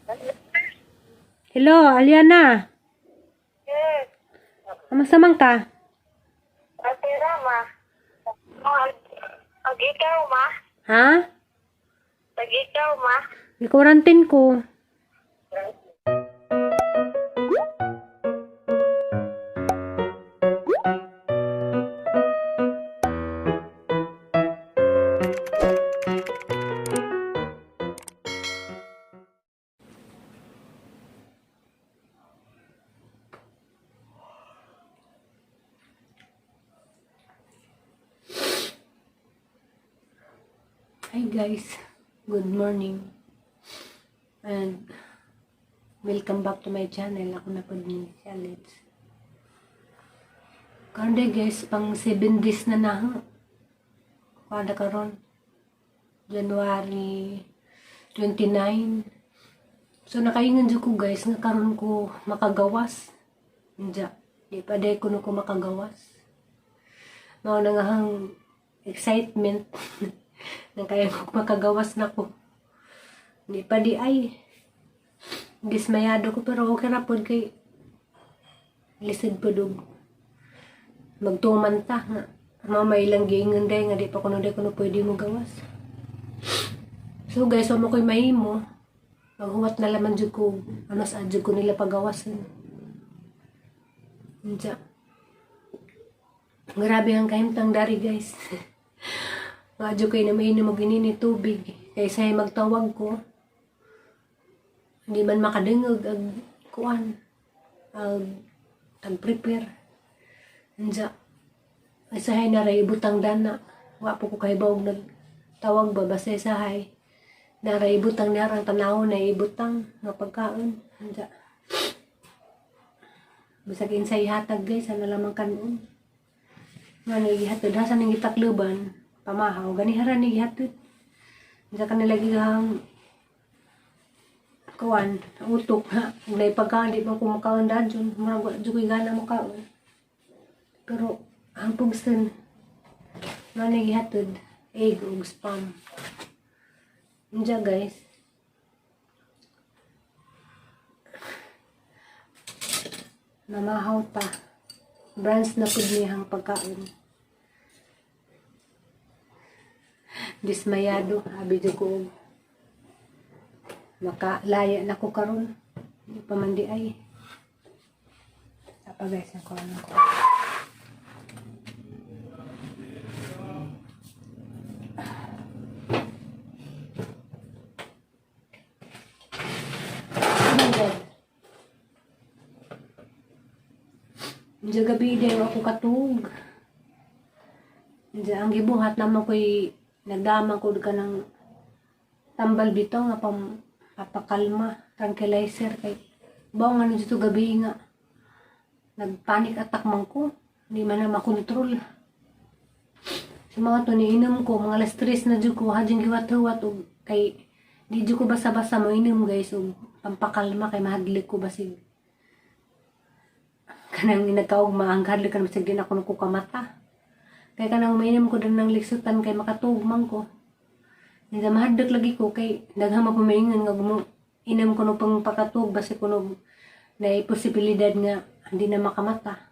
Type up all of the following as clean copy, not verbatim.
Hello, Aliana. Yes. Kamusta man ka? Ate Rama. Oh, ag ikaw, ma. Ha? Ag ikaw, ma. Gi-quarantine ko. Hi guys, good morning. And welcome back to my channel. Ako na po ni si Alex. Karon day guys, pang 7 days na na. Kada karon January 29. So nakaingon jud ko guys nga karon ko makagawas. Unja, di pa day kuno ko makagawas. Mao na nga ang excitement nang kaya ko makagawas na ko. Di pa di ay. Dismayado ko pero okay ra pod kay lisod pod og magtuman ta nga mamay lang giingon day nga di pa kuno day kuno pwede mo gawas. So guys, wa mo ko'y mahimo. Maghuwat na laman jud ko ano sa jud ko nila pagawasan. Unsa. Grabe ang kahimtang dari guys. Nga jud kay na mainom og inini tubig kaysa magtawag ko. Hindi man makadungog ag kuan ag tag-prepare. Unsa. Isahay na ray ibutang dana. Wa po ko kahibaw og nagtawag ba basta isahay. Naray ibutang narang tanaw na ibutang nga pagkaon. Unsa. Bisag insay hatag guys, ana lamang kanon. Nga ni gihatod ha sa ning gitakluban, pamahaw gani hara ni gihatod. Unsa kanila gihang kuan utok ha. Ug nay pagkaon di man ko makaon dadyon, murag wa jud ko'y gana mokaon. Pero ang pugsan nga ni gihatod egg ug spam. Unsa guys. Namahaw ta. Branch na pud niyang pagkaon. Dismayado, abi jud ko og makalaya na ko karon. Di pa man di ay. Apa guys, ang kuan ko. Oh my God. Diya gabi daw ako katug. Diya ang gibuhat naman ko'y nagdama ko ka ng tambal bitaw nga pam papakalma, tranquilizer kay bawo nga dito gabi nga nagpanic attack man ko, hindi man na makontrol. Sa mga to niinom ko, mga alas 3 na jud ko, hadyang giwat-huwat og kay di jud ko basa-basa mo inom guys og pampakalma kay mahadlok ko basig kanang nagkaugma ang hadlok kan basig di na ako kamata. Kay kanang mainom ko din ng liksutan kay makatug man ko. Hindi mahadlok lagi ko kay daghang mapumaingon nga inom ko no pang pakatug basi kuno na posibilidad nga hindi na makamata.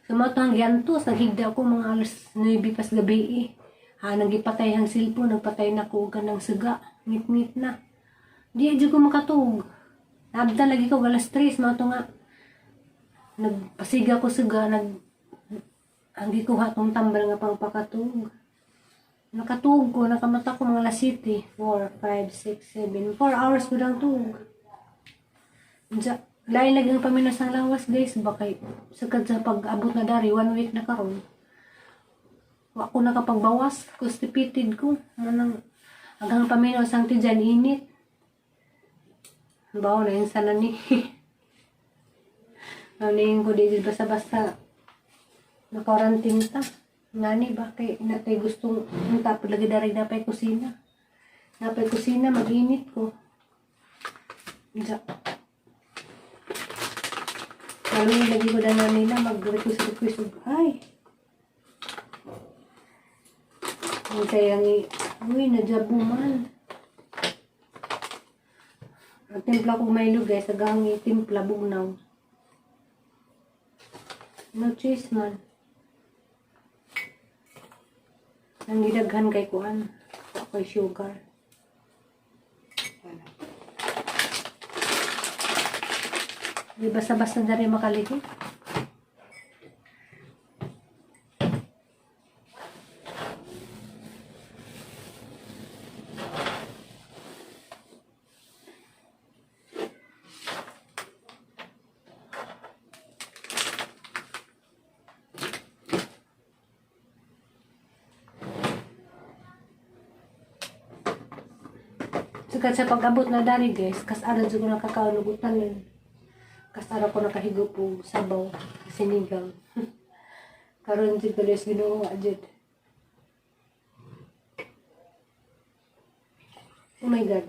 So mga to ang giantos, naghigda ako mga alas 9 pas gabi eh. Ha, nagipatay ang cellphone, nagpatay na ko og kanang suga, ngit-ngit na. Di jud ko makatug. Naabdan lagi ko alas 3 mga to nga nagpasiga ko suga, nag ang gikuha tong tambal nga pang pakatug. Nakatug ko, nakamata ko mga alas 7, 4, 5, 6, 7, 4 hours ko lang tug. Unsa, lain lagi ang paminas ng lawas guys, bakay sagad sa pag-abot na dari, 1 week na karon. Wa ko nakapagbawas, constipated ko. Manang agang paminaw sang tiyan init. Bawo na insa na ni. Ano yung ko di basta-basta na-quarantine ta. Ngani ba kay natay gustong unta pud lagi dari napay kusina. Napay kusina mag-init ko. Unsa. Lalo lagi ko na nila mag-request request og ay. Ang kaya ni uy nadyabu man. Nagtimpla ko Milo, guys. Agahang timpla bugnaw. No choice man. Ang gidaghan kay kuan. Kay sugar. Wala. Di basta-basta na rin makalihi. Sugad sa pag-abot na dari, guys, kas ara jud ko nakakaon og utanon. Kas ara ko nakahigop og sabaw, sinigang. Karon jud ko, guys, Ginoo jud. Oh my God.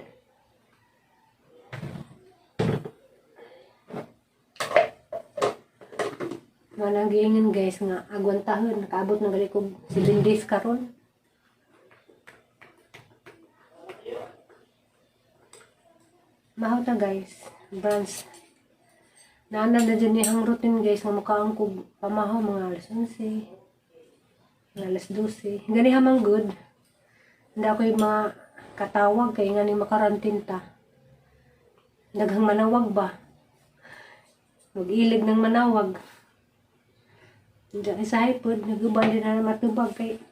Manang giingon, guys, nga agwantahon, nakaabot na gali kog 7 days karon. Mahaw ta, guys. Brunch. Naana na dyan ni hang routine, guys, nga mukaon kog pamahaw mga alas 11, mga alas 12. Gani hamang good. Hindi ako yung mga katawag kay nga ni makarantin ta. Daghang manawag ba? Mag-ilig ng manawag. Hindi isahay pod, naguban din na matubag kay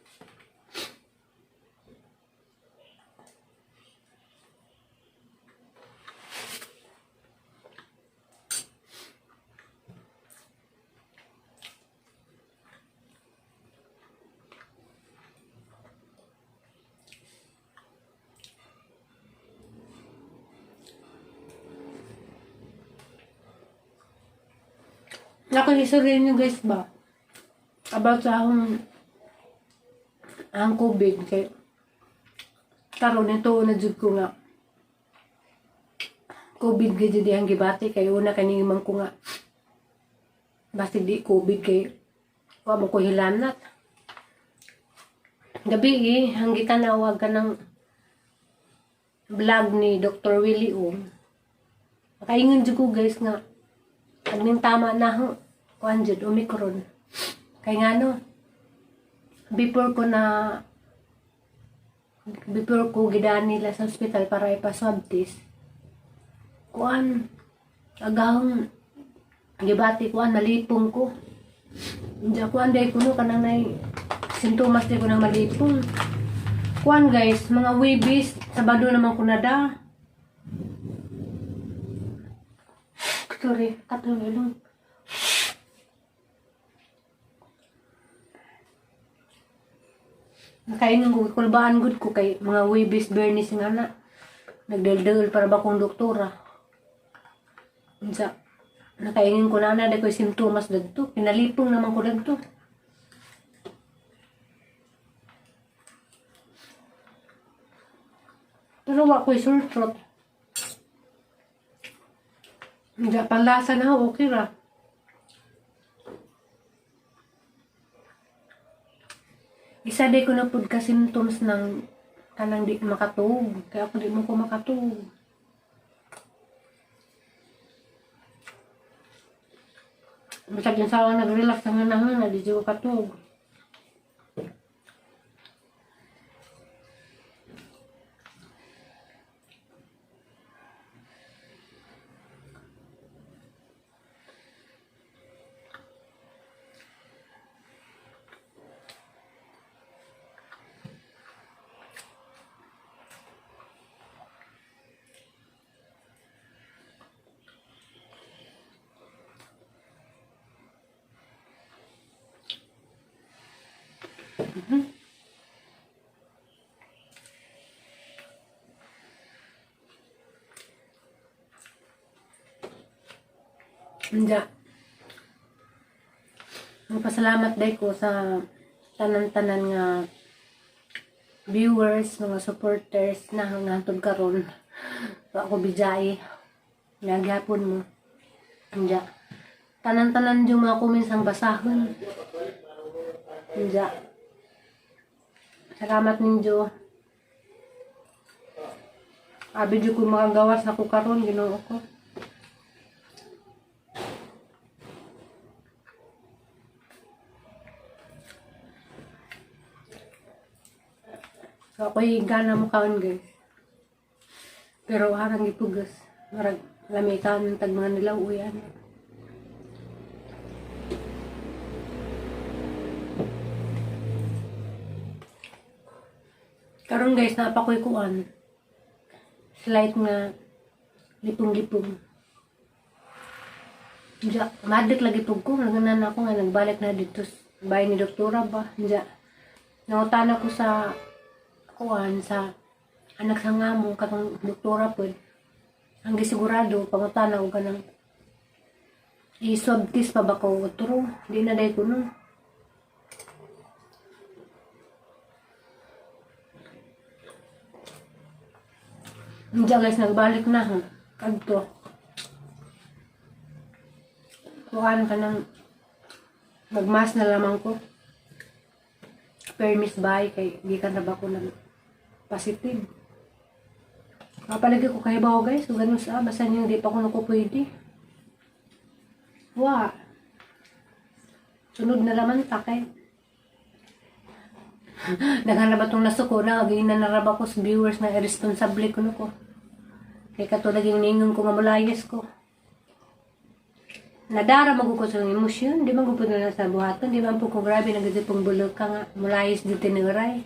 ako history niyo, guys, ba? About sa akong ang COVID kay karon nito na jud ko nga COVID gyud jud ang gibati kay una kay man ko nga basta di COVID kay wa mo ko hilanat. Gabi eh, ang gitanawag ka ng vlog ni Dr. Willie Ong. Makaingon jud ko, guys, nga ag tama na ho, kuan jud, Omicron. Kay ngano, before ko gidaan nila sa ospital para ipa-swab test, kuan, agahong gibati, kuan, malipong ko. Hindi kuan day kuno kanang nay sintomas day ko nang malipong. Kuan, guys, mga Webes, Sabado naman ko nada. Sorry, katong ilong. Nakaingon ko, kulbaan gud ko kay mga Webes, Biyernes nga na. Nagdaldal para ba kong doktora. Unsa, nakaingon ko na na ko simptomas dagto. Pinalipong naman ko dagto. Pero wa ko'y sore throat. Hindi, panlasa na, okay ra. Isa di ko na pud ka symptoms ng kanang di makatuog. Kaya ako di mo ko makatuog. Bisag yung sawa nag-relax ang hanahon na di ko katuog. Hindi. Magpasalamat day ko sa tanan-tanan nga viewers, mga supporters na hangtod karon. Wa ko bijay. Nagyapon mo. Hindi. Tanan-tanan yung mga comments ang basahon. Hindi. Salamat ninyo. Abi jud ko makagawas na ko karon, Ginoo ko. So ako'y gana mo kaon, guys. Pero harang gipugas. Marag lamitan tag mga nilaw uyan. Karon guys, napakoy kuan. Slight nga lipong-lipong. Diya, madik lagi pug ko. Naganan ako nga nagbalik na dito sa bahay ni doktora ba. Diya, nangutana ko sa kuan sa anak sa ngamo katong doktora pod. Ang gisigurado pangutana og kanang i-swab test pa ba ko otro? Di na dai ko no. Diya guys, nagbalik na ha. Kadto. Kuan ka ng magmas na lamang ko. Permis bay kay gikan na ba ko ng positive. Kapalagi ko kay bawo guys, so ganun sa basta niyo di pa ko nako pwede. Wa. Sunod na laman ta kay. Daghan na ba tong nasuko na giinan na ra ba ko sa viewers na irresponsible ko no ko. Kay katulad yung ningon ko nga mulayas ko. Nadara maguko sa emosyon, di man gupod na sa buhaton, di man po ko grabe nagdito pong bulog ka nga mulayas dito ni Uray.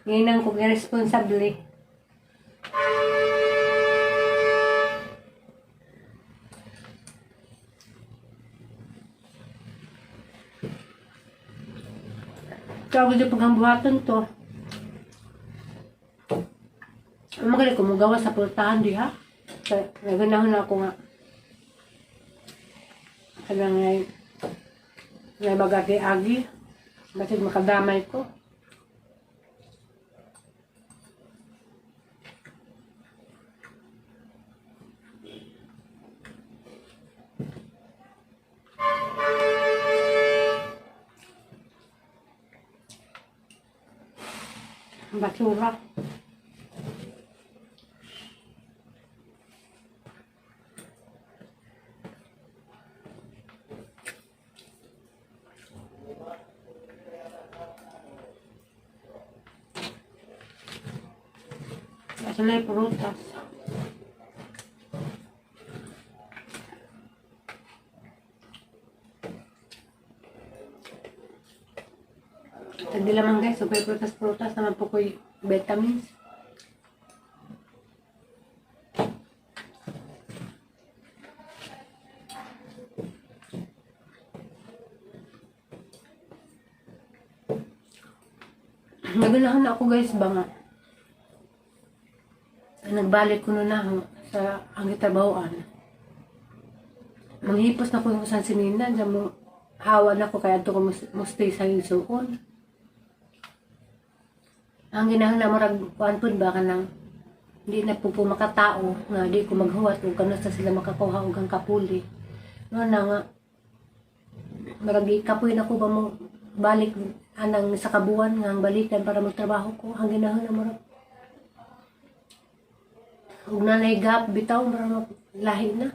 Ngayon ko irresponsible. Tawag dito pag ang buhaton to. Ang magaling ko mugawa sa pultahan diha. Kaya naganahon na ako nga. Kanang ngay ngay magagi-agi. Basig makadamay ko. Basura. Asa na yung prutas? Tagdi lamang guys, so may prutas-prutas naman po ko'y vitamins. Naganahan ako guys ba nga. Nagbalik ko na ako sa ang gitrabahoan. Manghipos na ko yung sa sinina, diyan mo hawa na ko kaya ato ko mo stay sa isuon. Ang ginahanglan murag kuan pud ba kanang di na po makatao nga di ko maghuwat ug kano sa sila makakuha og ang kapuli. No na nga murag kapoy na ko ba mo balik anang sa kabuan nga ang balikan para magtrabaho ko. Ang ginahanglan murag ug nanay gap bitaw murag lahi na.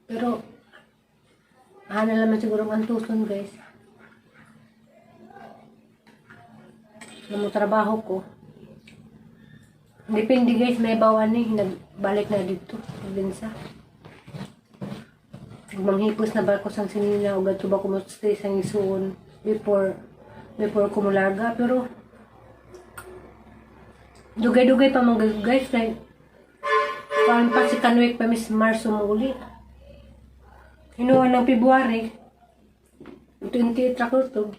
Pero ana naman siguro ang antuson guys. Mo trabaho ko. Depende guys, may bawan ni nagbalik na dito probinsya. Manghipos na ba ko sang sinina o gadto ba ko mo stay sa isuon before ko mularga, pero dugay-dugay pa man guys like kuan pa si Kanwik pa Miss Marso mo uli. Hinuha ng February 28 ra ko to.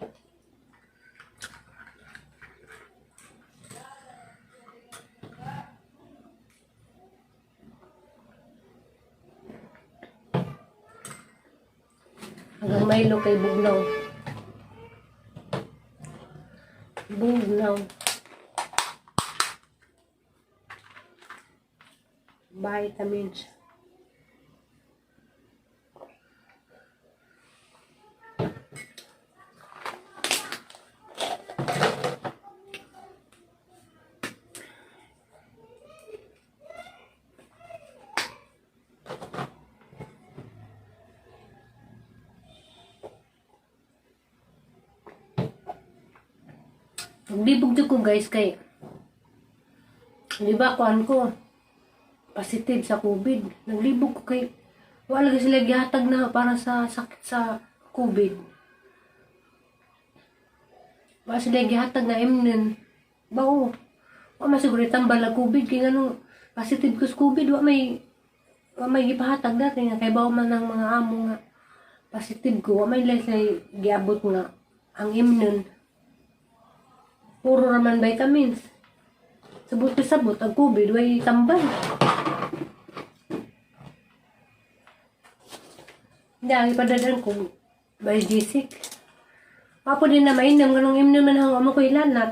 Hanggang Milo kay Bugnaw. Bugnaw. Vitamins. Naglibog jud ko, guys, kay di ba kuan ko positive sa COVID. Naglibog ko kay wala lagi sila gihatag na para sa sakit sa COVID. Wala sila gihatag na Imnan. Bao. Wa man siguro tambal ang COVID kay ngano positive ko sa COVID, wa may gipahatag dati nga kay bao man ang mga amo nga positive ko, wa may sila giabot nga ang Imnan. Puro raman vitamins. Sabot sabot ang COVID way tambal. Hindi, ang ipadadaan ko Biogesic. Papo din na mainam, ganong imnon man ang amo ko ilanat.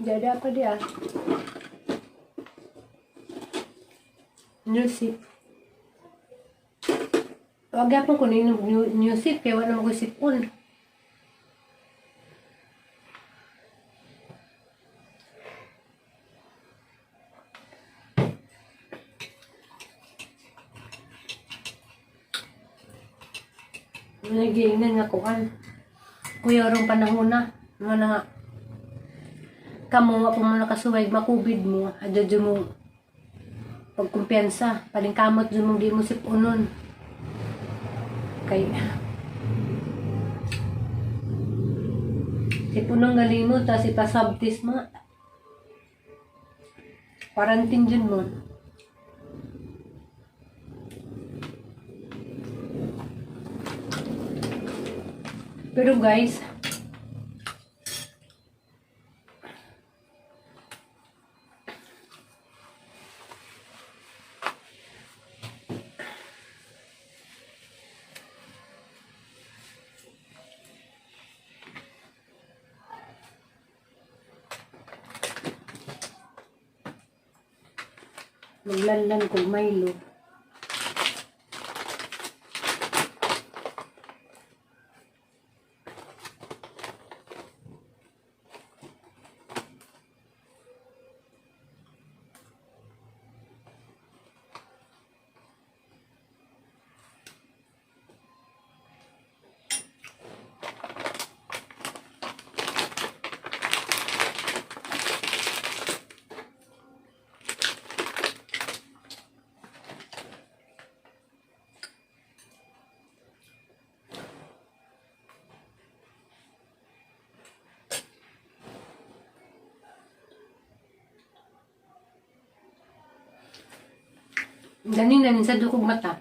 Dada pa di ah. New sip. Wag yapon ko ninom new sip kay wala mo ko sipon. Nagiingnan nga kuan. Kuya rong panahon na. Mga na nga. Kamo wa po mo nakasuway makubid mo. Adyo dyo mo pagkumpiyansa. Palingkamot dyo mo di mo sipunon. Kay sipunong galing mo, tapos ipasabtis mo. Quarantine dyan mo. Pero guys, maglanlan kog Milo. Ganin na sa dukog mata.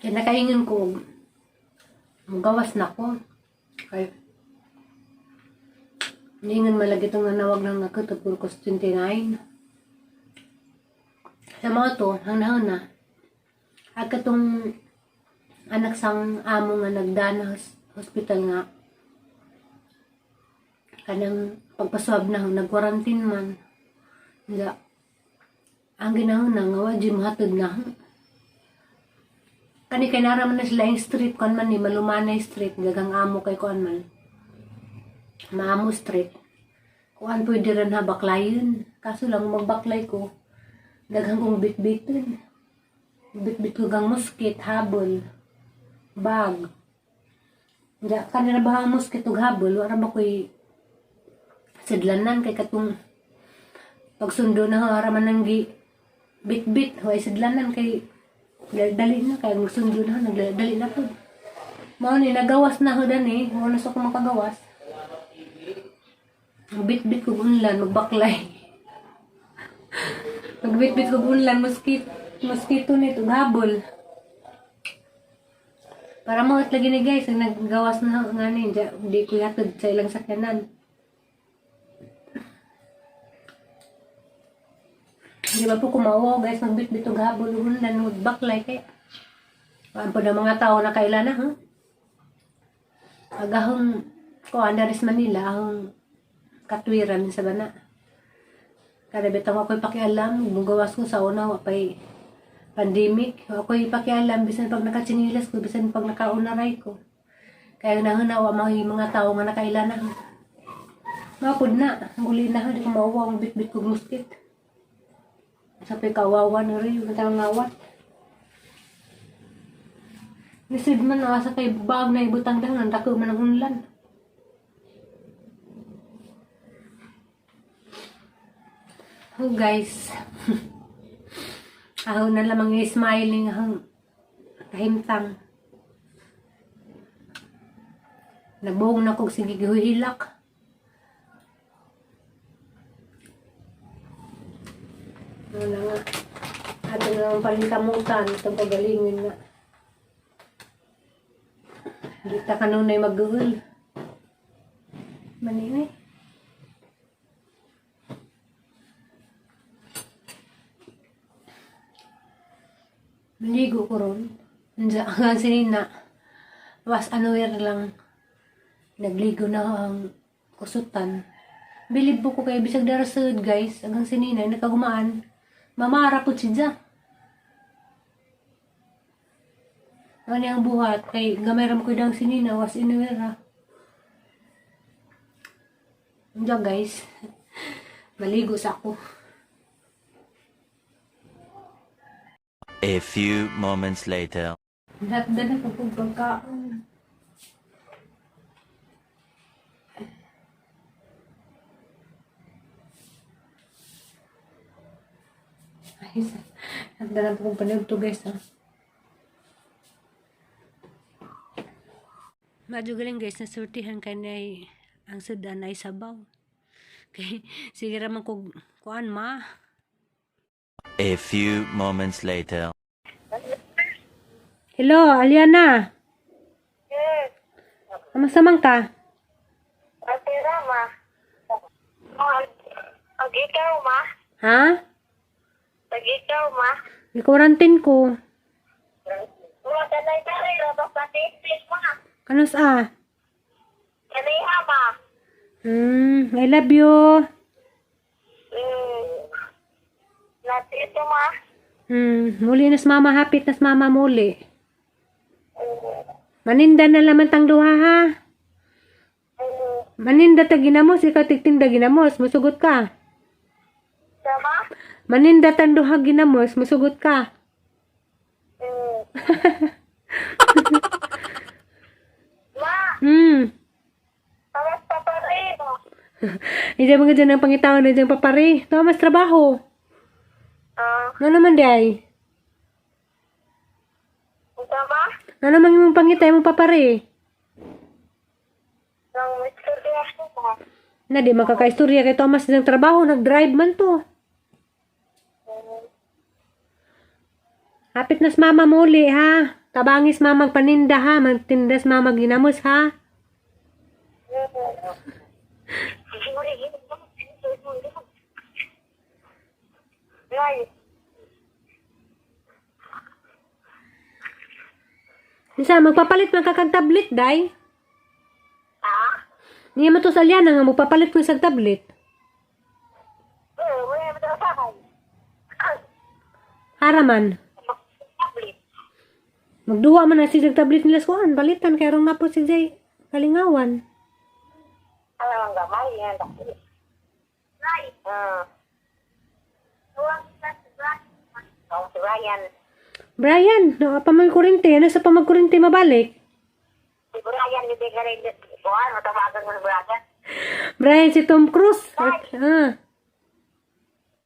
Kaya nakaingon ko, gawas na ko. Kaya, niingon malagi itong nanawag ng ako, tagpuro ko sa 29. Sa mga to, hanghang na, agka tong anak sang amo nga nagdana hospital nga, kanang pagpaswab na, nag-quarantine man. Nga, ang ginahon na nga, wa di mahatod na. Kani kay naraman na sila yung street, kuan man ni Malumanay Street, gagang amo kay kuan man. Maamo Street. Kuan pwede rin ha baklayon. Kaso lang magbaklay ko, daghang kong bitbitin. Bitbit ko gang muskit, habol, bag. Ja, kanina ba ang muskit ug habol, wala ba ko'y sidlanan kay katong pagsundo na haraman ng gi bitbit, way sidlanan kay dali na kay magsundo na nagdali na po. Mao ni nagawas na ho dani, wala sa ko makagawas. Bitbit ko unlan magbaklay. Magbitbit ko unlan mosquito nito habol. Para mo at lagi ni guys, ang naggawas na nga ni, di ko yatod sa ilang sakyanan. Di ba po kumawa guys, magbitbit og habol ug unlan magbaklay kay Kuan po ng mga tao na kailan na, ha? Agahong kuan daris Manila, ang katwiran sa bana. Kada bitang ako'y pakialam, mugawas ko sa una, wa pa'y pandemic. Ako'y pakialam, bisan pag nakatsinilas ko, bisan pag nakaunaray ko. Kaya nahuna, wa mga tao nga nakailan na. Mapod na, ang uli na, di ko mauwa, ang bitbit kong muskit. Sa pa'y kawawa na rin, yung ngawat. Lisod man asa kay bag na ibutang dahon ang dako man ang hunlan. Oh guys. Ako na lamang smiling ang kahimtang. Nagbuhong na kog sige gihilak. Ano na nga. Ato na lang palingkamutan itong pagalingon na. Dita kanunay mag-uul. Mani eh. Maligo ko ron. Nandiyan ang sinina. Was anywhere lang. Nagligo na ang kusutan. Bilib po ko kay bisag dara sud guys. Hanggang sinina nakagumaan. Mamara po siya. Ano ang buhat kay gamay ra mo ko dang sinina was anywhere. Nandiyan guys. Maligo sa ako. A few moments later. Natdan ako kong pagkaon. Ay, natdan ako kong panood to guys ha. Madyo galing guys, nasurtihan kay nay ang sudan ay sabaw. Kay sige ra man kog kuan ma. A few moments later. Hello, Aliana. Yes. Masamang ka? Ate Rama. Oh, ag ikaw, ma. Ha? Ag ikaw, ma. Gikurantin ko. Mga kanay tayo, rabak patistis, ma. Kanos ah? Kanay ha, ma. I love you. Natito, ma. Muli nas mama, hapit nas mama muli. Maninda na laman tang duha ha. Maninda ta ginamos, ikaw tigtinda ginamos, musugot ka. Sama? Maninda tang duha ginamos, musugot ka. Ma, tawas pa pa rin. Hindi mga dyan ang pangitawan na dyan papare. Tawa mas trabaho. Ah, Ano naman di ay? sama? Ano naman yung pangita imong papare? Nang istorya ko, ma. Na di makakaistorya kay Thomas ng trabaho, nag-drive man to. Hapit nas mama muli ha. Tabangis mama paninda ha, magtindas mama ginamos ha. Nay, Isa magpapalit man ka kag tablet day. ha? Niya mo to sa liana nga magpapalit ko sa tablet. Eh, wala mo daw sa akin. Haraman. Tablet. Magduwa man na si tablet nila sa kuan, balitan kay rong napo si Jay kalingawan. Alam ang gamay yan. Nay. Ah. Tuwang si Brian. Oh, si Brian. Brian, no, pa man kurente, ano sa pamagkurente mabalik? Si Brian, hindi ka rin. Buwan, matawagan mo si Brian. Brian si Tom Cruise. Ah.